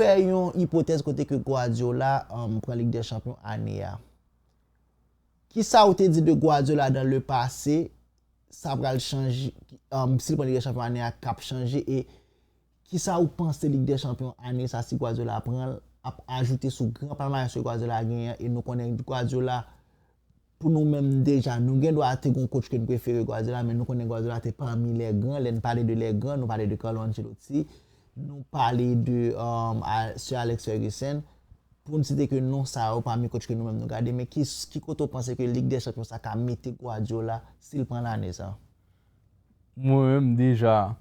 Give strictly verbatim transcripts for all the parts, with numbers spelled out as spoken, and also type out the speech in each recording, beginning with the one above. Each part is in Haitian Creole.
fè yon ipotèz kote ke Guardiola um, pran Lig dè Chanpyon ane a. Kisa ou te di de Guardiola dans le passé? Sa pral chanje, um, si l pran Lig dè Chanpyon ane a, k ap chanje? E kisa ou panse Lig dè Chanpyon ane sa, si Guardiola pran l, ap ajoute sou gran palmarès ke Guardiola genyen an? E nou konnen Guardiola, pou nou menm deja, nou gen dwa te gon coach ke n prefere Guardiola, men nou konnen Guardiola te pami les grands. Lè n pale de les grands, nou pale de Carlo Ancelotti, nou pale de um, Sir Alex Ferguson, pou n site ke non sa yo pami coach ke nou menm nou gade. Men ki, ki kote w panse ke Lig dè Chanpyon sa ka mete Guardiola si l pran l ane sa? Mwen menm deja,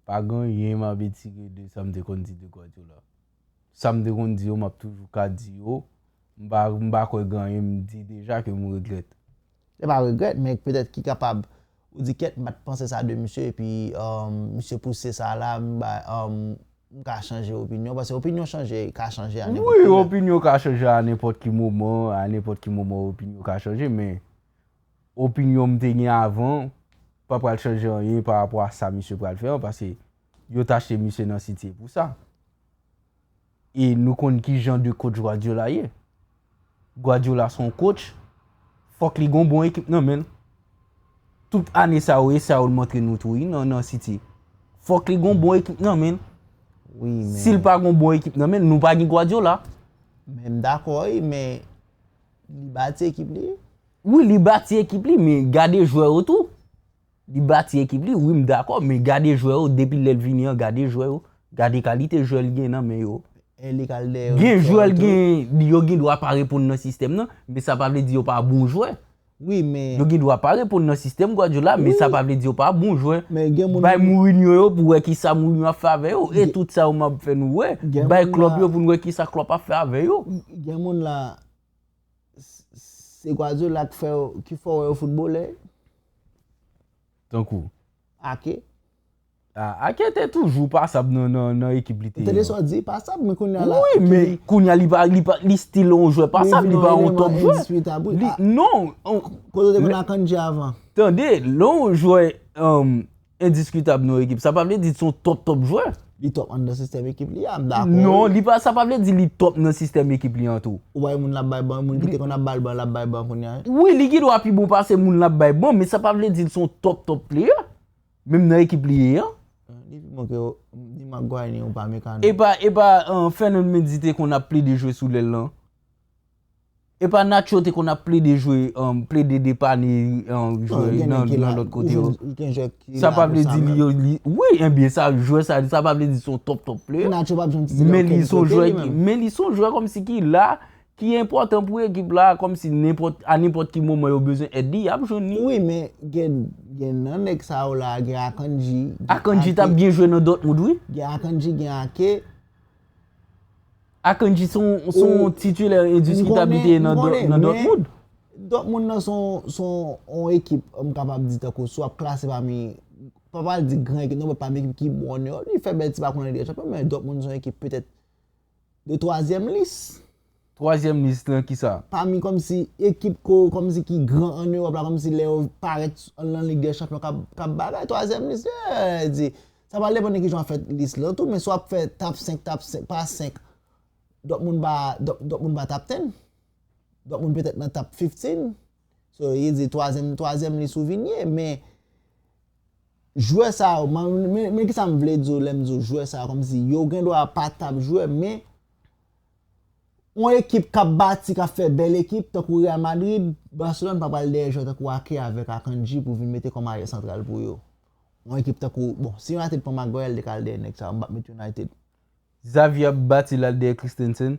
pa gen anyen m ap etire de sa m te konn di de Guardiola. Sa m te konn di yo, m ap toujou ka di yo. M pa, m pa kwè gen anyen m di deja ke m regrèt. Se pa regrèt, men petèt ki kapab ou di kèt, m pa t panse sa de misye, epi um, misye pouse sa la, m ba, um, m ka chanje opinyon, paske opinyon chanje, ka chanje a nenpòt Wi, kilè. Opinyon ka chanje a nenpòt ki moman, a nenpòt ki moman opinyon ka chanje, men opinyon m te gen avan pa pral chanje anyen pa rapò a sa misye pral fè an, paske yo t achte misye nan City pou sa. E nou konn ki jan de coach Guardiola ye. Guardiola se yon coach, fòk li gon bon ekip nan men l. Tout ane sa yo, e sa yo l montre nou tou wi nan, nan City. Fòk li gon bon ekip nan men l. Wi, men, Si l pa gon bon ekip nan men l, nou pa gen Guardiola. Men m dakò wi, men li bati ekip li. Wi, li bati ekip li, men gade jwè yo tou. Li bati ekip li, wi, m dakò, men gade jwè yo, depi lè l vini an, gade jwè yo. Gade kalite jwè l gen nan men yo. E li kal dèyè Gen jwè l gen, yo gen dwa pa reponn nan sistèm nan, men sa pa vle di yo pa bon jwè. Wi, men Yo gen dwa pa reponn nan sistèm Guardiola, men sa pa vle di yo pa bon jwè. Men gen moun Bay Mourinho yo pou wè ki sa Mourinho ap fè avè yo, e tout sa yo m ap fè nou wè. Gen Bay moun Klopp la- yo pou nou wè ki sa Klopp ap fè avè yo. Gen moun la, s- se Guardiola ki fè yo, ki fè yo foutbolè. Tankou. Ake. A- Ake te toujou pasab nan, nan, nan ekip li te Tande ye. Sa w di, pasab, men kounye a la. Wi, men kounye a li pa, li pa, li still yon jwè pasab, li pa yon top jwè. Endiskitab, wi. Li, A, non, kote w te konn Akanji avan? Tande, lè yon jwè um, endiskitab nan ekip, sa pa vle di se yon top, top jwè. Li top anndan sistèm ekip li a, m dakò. Non, li pa, sa pa vle di li top nan sistèm ekip li an tou. Ou wè moun l ap bay ban, moun ki te konn ap bay ban, l ap bay ban kounye a. Wi, li gen dwa pi bon pase moun l ap bay ban, men sa pa vle di l se yon top, top player. Menm nan ekip li ye an. Li pi bon ke ni Maguire ni Upamecano. E pa, e pa uh, Fernand Mendy te konn ap plede jwe sou lèl lan. E pa Nacho te konn ap plede jwe, um, plede depane um, jwè nan, nan lòt kote yo. Sa pa vle di li, li wi, enbyen sa jwè sa, sa pa vle di se yon top, top player. Nacho p ap janm titila. Men li se yon jwè ki, men li se yon jwè kòmsi ki la, ki enpòtan pou ekip la, kòmsi nenpòt, a nenpòt ki moman yo bezwen èd li, y ap jwenn li. Wi, men gen, gen nan nèg sa yo la, gen Akanji. Akanji t ap byen jwe nan Dortmund, wi. Gen Akanji, gen Ake. Akanji se yon, se yon titilè endiskitab li te ye nan, nan Dortmund. Dortmund nan se yon, se yon ekip, m kapab di tankou, si w ap klase pami, pa pral di gran ekip, non, men pami ekip ki bon an Ewòp, li fè bèl ti bakonnen Lig dè Chanpyon, men Dortmund se yon ekip petèt de twazyèm lis. Twazyèm lis lan kisa? Pami kòmsi ekip ko, kòmsi ki gran an Ewòp la, kòmsi lè yo parèt nan Lig dè Chanpyon k ap, k ap bagay, twazyèm lis, di, sa pral depann de kijan w ap fè lis lan tou, men si w ap fè top senk, top senk, pa senk, Dortmund pa, Dort- Dortmund pa top ten. Dortmund petèt nan top fifteen. So, li di twazyèm, twazyèm lis ou vin ye, men jwè sa yo, men, men, men kisa m vle di w lè m di w jwè sa yo, kòmsi yo gen dwa pa top jwè, men yon ekip k ap bati, k ap fè bèl ekip, tankou Real Madrid, Barcelone pa pral dèyè jwè tankou Ake avèk Akanji pou vin mete kòm aryè santral pou yo. Yon ekip tankou, bon, si United pran Maguire, li te ka al dèyè nèg sa yo, m p ap met United. Xavi ap bati l al dèyè Christensen.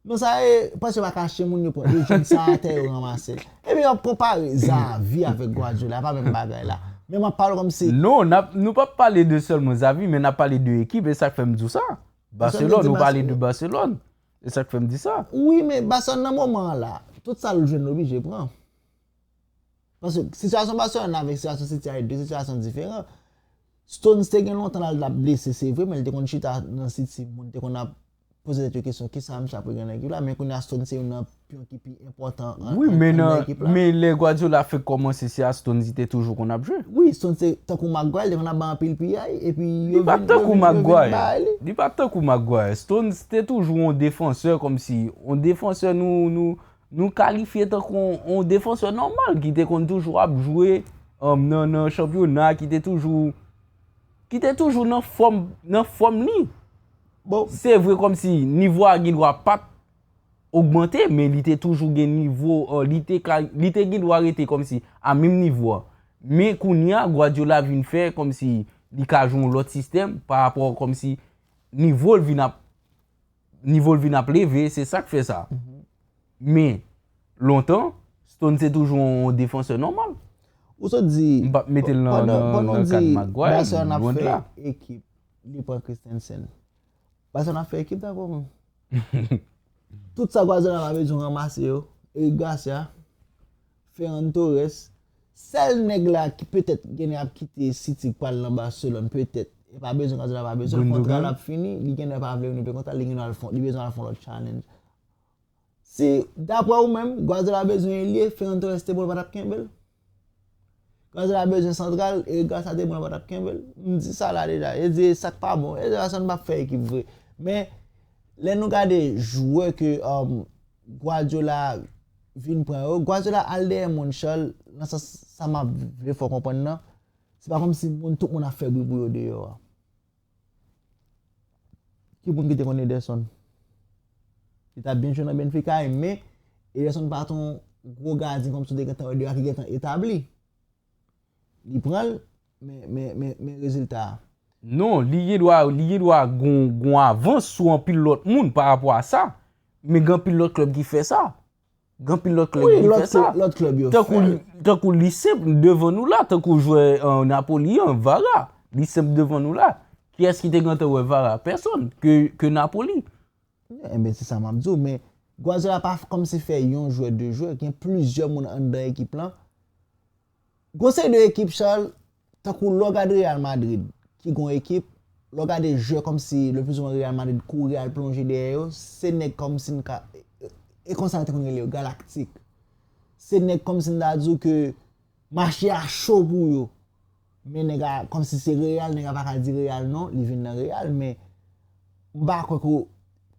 Non, sa e, paske yo pa ka achte moun, yo pran, yo jwenn sa atè, yo ranmase l. Ebyen, w ap konpare Xavi avèk Guardiola, pa menm bagay la. Men m ap pale w kòmsi. Non, n ap, nou p ap pale de sèlman Xavi, men n ap pale de ekip, e sa k fè m di w sa. Barcelone, ou pale de Barcelone. E sa k fè m di sa. Wi, men Barcelone nan moman an la, tout sa l jwenn l oblije pran. Paske sitiyasyon Barcelone avèk sitiyasyon City a, e de sitiyasyon diferan. Stones te gen lontan la l t ap blese, se vre, men l te konn chita nan City, moun te konn ap poze tèt yo kesyon, kisa misye ap regle nan ekip la, men kounye a Stones se youn nan pyon ki pi enpòtan an, Wi, an, men an nan nan, ekip la. Men lè Guardiola fèk kòmanse, se a Stones li te toujou konn ap jwe. Wi, Stones se tankou Maguire, li konn ap bay anpil piyay, epi yo Li pa vin, yo tankou vin, yo vin Maguire. Bay li. Li pa tankou Maguire. Stones te toujou yon defansè kòmsi, yon defansè nou, nou, nou kalifye tankou yon, yon defansè nòmal ki te konn toujou ap jwe um, nan, nan chanpyona, ki te toujou, ki te toujou nan fòm, nan fòm li. Bon, Se vre kòmsi nivo a gen dwa pa t ogmante, men li te toujou gen nivo, uh, li te ka, li te gen dwa rete kòmsi a menm nivo a. Men kounye a, Guardiola vin fè kòmsi li ka jwe yon lòt sistèm pa rapò kòmsi nivo l vin ap nivo l vin ap leve, se sa k fè sa. Men lontan, Stones se toujou yon defansè nòmal. Ou sot di M p ap mete l nan, pandan, nan, pandan nan w kad di Maguire, Barcelona ap lwen de fè la. Ekip, li pran Christensen. Barcelona ap fè ekip dakò mwen. Tout sa Guardiola pa bezwen ranmase yo. Eric Garcia, Ferran Torres, sèl nèg la ki petèt gen ap kite City k pral nan Barcelone petèt. E pa bezwen Guardiola pa bezwen, kontra l ap fini, li gen dwa pa vle renouble kontra, li gen dwa al fon, li bezwen al fon lòt challenge. Si, daprè ou menm, Guardiola bezwen elye, Ferran Torres te bon, l pa t ap kenbe l. Guardiola bezwen santral, Eric Garcia te bon, l pa t ap kenbe l. M di sa la deja, e di sa k pa bon, e di sa n p ap fè ekip vre. Men, lè nou gade jwè ke um, Guardiola vin pran yo, Guardiola al dèyè moun Charles, nan sans sa m ap vle fè w konprann nan, se pa kòmsi moun, tout moun ap fè bri pou yo deyò a. Ki moun ki te konn Ederson? Li t ap byen jwe nan Benfica, men Ederson pa t yon gwo gadyen kòmsi w te gentan wè deyò a ki gentan etabli. Li pran l, men, men, men, men rezilta a. Non, li gen dwa, li gen dwa gon, gon avans sou anpil lòt moun pa rapò a sa. Men gen anpil lòt klèb ki fè sa. Gen anpil lòt klèb Wi, ki lòt fè sa. klèb, lòt klèb yo Tankou, fè. Tankou Lisip devan nou la, tankou jwè uh, Napoli an, Vara. Lisip devan nou la. Kiyès ki te gentan wè Vara? Pèsonn ke, ke Napoli. Enben, se sa m ap di w, men Guardiola pa kòmsi fè yon jwè, de jwè, gen plizyè moun anndan ekip lan. Gon seri de ekip, Charles, tankou lè w gade Real Madrid, ki gon ekip, lè w gade jwè kòmsi le plus souvent Real Madrid kouri al plonje dèyè yo, se nèg kòmsi n ka, e konsa yo te konn rele yo, galaktik. Se nèg kòmsi n ta di w ke mache a cho pou yo. Men nèg a, kòmsi se Real, nèg a pa ka di Real non, li vin nan Real, men m pa kwè ke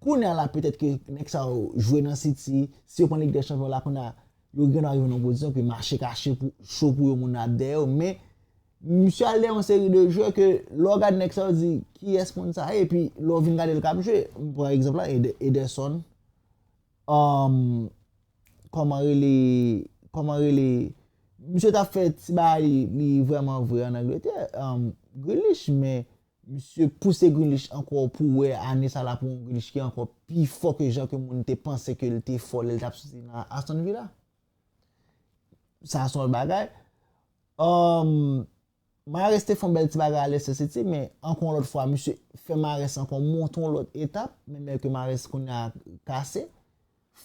kounye a la, petèt ke nèg sa yo jwe nan City, si yo pran Lig dè Chanpyon la, kounye a, yo gen dwa rive nan yon pozisyon ke mache ka cho pou, cho pou yo, moun ap dèyè yo, men misye al dèyè yon seri de jwè ke lè w gade nèg sa yo di, kiyès moun sa ye, epi lè w vin gade l k ap jwe, m pran egzanp la, Ede- Ederson, um, kòman rele, kòman rele, misye t ap fè ti bagay li, li vrèman vre ann Angletè, um, Grealish, men misye pouse Grealish ankò pou wè ane sa la pou yon Grealish ki ankò pi fò ke jan ke moun te panse ke l te fò lè l t ap soti nan Aston Villa. Sa se yon lòt bagay. Um, Mahrez te fè yon bèl ti bagay a Leicester City, men ankò yon lòt fwa, misye fè Mahrez ankò monte yon lòt etap, menm lè ke Mahrez kounye a kase.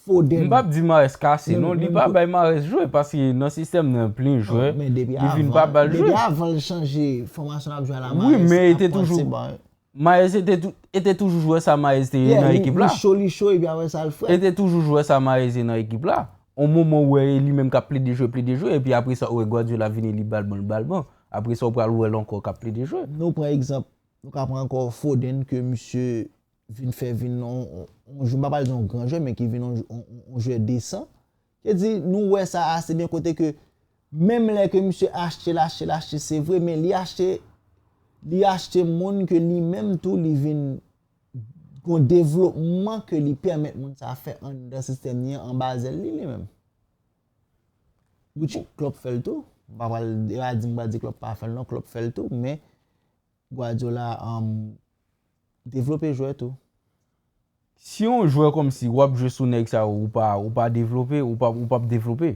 Foden. M p ap di Mahrez kase, Men- non, li men- pa bay Mahrez jwe, paske nan sistèm nan plen jwè, Men depi li vin avan- pa ba l depi jwe. Avan l chanje fòmasyon l ap jwe a la Wi, men e te toujou- bon. Mahrez e te tou- e te toujou jwè sa Mahrez te ye Yeah, nan li- ekip la. Li cho, li cho, epi apre sa l E frèt. te toujou jwè sa Mahrez ye nan ekip la. On moman ou wè li menm k ap plede jwe, plede jwe, epi apre sa ou wè Guardiola vini li ba l ban, l ba l ban. Apre sa ou pral wè l ankò k ap plede jwe. Nou pran egzanp, nou ka pran ankò Foden ke misye vin fè vin yon, yon, yon jwè, m pa pral di yon gran jwè, men ki vin yon, yon, yon jwè desan. Ki di, nou wè sa ase byen kote ke menm lè ke misye achte l, achte l, achte, se vre, men li achte, li achte moun ke li menm tou li vin gon devlopman ke li pèmèt moun sa fè anndan sistèm li an, anba zèl li, li menm. Which Klopp fè l tou. M pa pral, e pa di m pral di Klopp pa fè l non, Klopp fè l tou, men Guardiola um, devlope jwè tou. Si yon jwè kòmsi w ap jwe sou nèg sa yo, ou pa, ou pa devlope, ou pa, ou p ap devlope.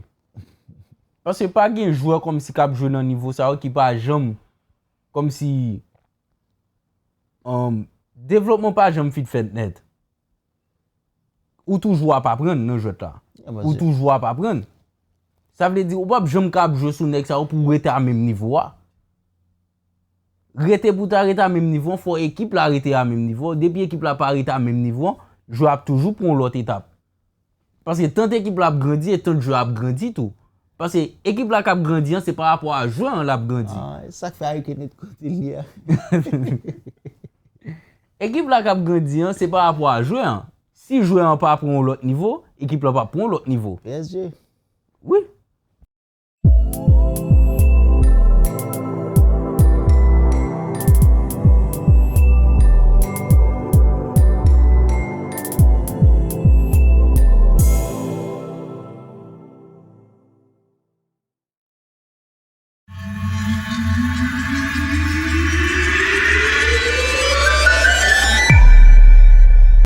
Paske pa gen jwè kòmsi k ap jwe nan nivo sa yo ki pa janm kòmsi um, devlopman pa janm fin fèt nèt. Ou toujou ap aprann nan jwèt la. Yeah, man, Ou se- toujou ap aprann. Sa vle di ou p ap janm ka ap jwe sou nèg sa yo pou w rete a menm nivo a. Rete pou ta rete a menm nivo an, fò ekip la rete a menm nivo an. Depi ekip la pa rete a menm nivo an, jwè ap toujou pran yon lòt etap. Paske tant ekip la ap grandi e tant jwè ap grandi tou. Paske ekip la k ap grandi an, se pa rapò a jwè an l ap grandi. Ah, e sa k fè Harry Kane ret kote l ye a. Ekip la k ap grandi an, se pa rapò a jwè an. Si jwè an pa pran yon lòt nivo, ekip la p ap pran yon lòt nivo. P S G. Wi.